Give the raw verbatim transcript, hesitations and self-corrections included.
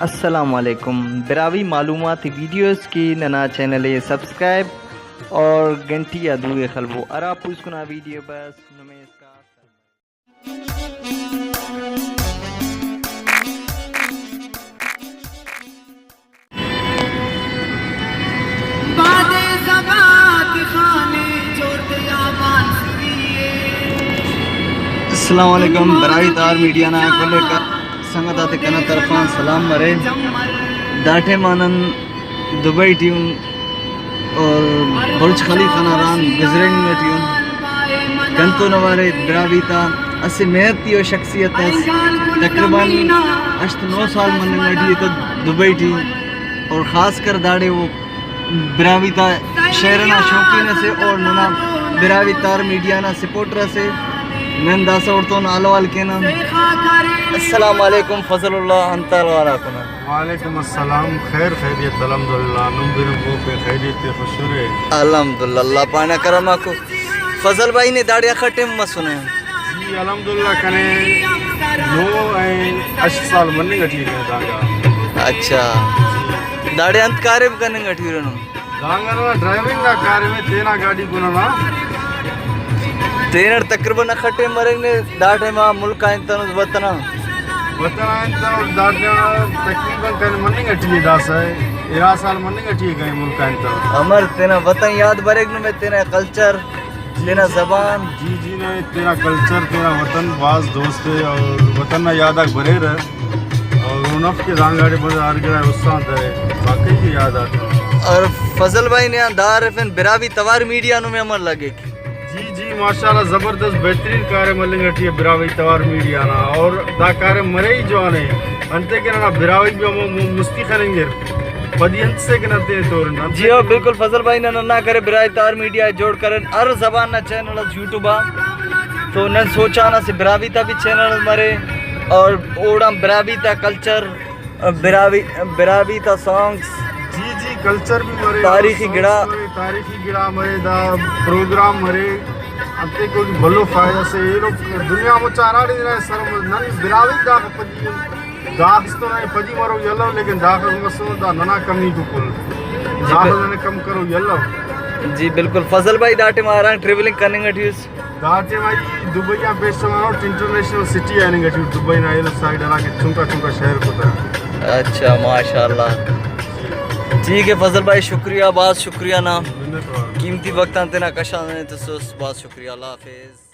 السلام علیکم۔ براہوئی معلوماتی ویڈیوز کہ ننا چینل ءِ سبسکرائب اور گھنٹی آ دو ءِ خلبو، ہرا پوسکنا ویڈیو بس نمے اسکا۔ السلام علیکم، براہوئی تہار میڈیا نا کل ک-، سنگت آتے کنا طرفان سلام مرے۔ دا ٹائم آ نن دبئی ٹی ان اور برج خلیفہ نا ران گزرینگ ٹی ان۔ کنتون اوارے براہوئی تا اسہ محنتی و شخصیت اس، تقریباً ہشت نو سال مننگ ٹی ءِ تہ دبئی ٹی، اور خاص کر داڑے او براہوئی تا شئیر ئنا شوقین اسے اور ننا براہوئی تہار میڈیا نا سپورٹر اسے۔ نن داسہ اوڑتون حال احوال کینہ۔ السلام علیکم فضل اللہ، انت حال احوال آک اُنا؟ وعلیکم السلام، خیر خیریت الحمدللہ۔ نم بنم بوپے خیریت تے خوش ارے؟ الحمدللہ، اللہ پانا کرم آکو۔ فضل بھائی نے داڑے اخہ ٹائم مسنے؟ جی الحمدللہ کنے نو اے ہشت سال مننگ ٹی ارے دانگا۔ اچھا، داڑے انت کاریم کننگ ٹی ارے نم؟ دانگا ننا ڈرائیونگ نا کاریم ءِ، تینا گاڈی کو ننا۔ تینٹ تقریباً اخہ ٹائم مریک نے دا ٹائم آ ملک آ انت انس وطن آ؟ وطن آ انت انس دا ٹائم آ تقریباً کنے مننگ ٹی ءِ داسہ، ارا سال مننگ ٹی ءِ کنے ملک آ انت انس۔ امر تینا وطن یاد بریک نمے، تینا کلچر، تینا زبان؟ جی جی نمے تینا کلچر، تینا وطن بھاز دوست ءِ اور وطن نا یاد آک بریرہ۔ اور اونا اف کہ دانگاڑے بندغ ہر گڑا استان درے، واقعی کہ یاد آتے۔ اور فضل بھائی نے آن دا ہرفین براہوئی توار میڈیا نمے امر لگک؟ جی جی ماشاءاللہ زبردست بہترین کاریم ہلنگ ٹی ءِ براہوئی توار میڈیا نا، اور دا کاریم مرے ہی جوان ءِ، انتئے کہ ننا براہوئی بھی ہمو مون مستی خننگر، پدی انت سے کہ نن تینے تورن۔ جی ہاں، بالکل فضل بھائی نن ہندا کرے براہوئی توار میڈیا جوڑ کرین، ہر زبان نا چینل اس یوٹیوب آ، تو نن سوچان اسہ براہوئی تا بھی چینل مرے اور اوڑان براہوئی تا کلچر، براہوئی، براہوئی تا سانگس، جی جی کلچر بھی مرے، تاریخی سانگس گڑا۔ مرے، تاریخی گڑا مرے، دا پروگرام مرے، انتئے کوئی بھلو فائدہ سے ایلو دنیا مچ ہراڑے نن براہوئی دا پدی داخس تو نئے پدی مرو یلو، لیکن داخس مسو دا ننا کمی کو کل۔ جی، داخس بل-، ننے کم کرو یلو۔ جی بالکل۔ فضل بھائی دا ٹائم آران ٹریولنگ کننگ ٹی اس؟ دا ٹائم آئی دبئی آن پیش تماروٹ، انٹرنیشنل سٹی آ ہننگ ٹی دبئی نا ایلو سائیڈ ہرا کہ چنکا چنکا شہر کتا۔ اچھا ماشاءاللہ۔ ٹھیک ہے فضل بھائی، شکریہ، بھاز شکریہ نا۔ منت وار۔ قیمتی وقت آن تینا کشانے تسس، بھاز شکریہ، اللہ حافظ۔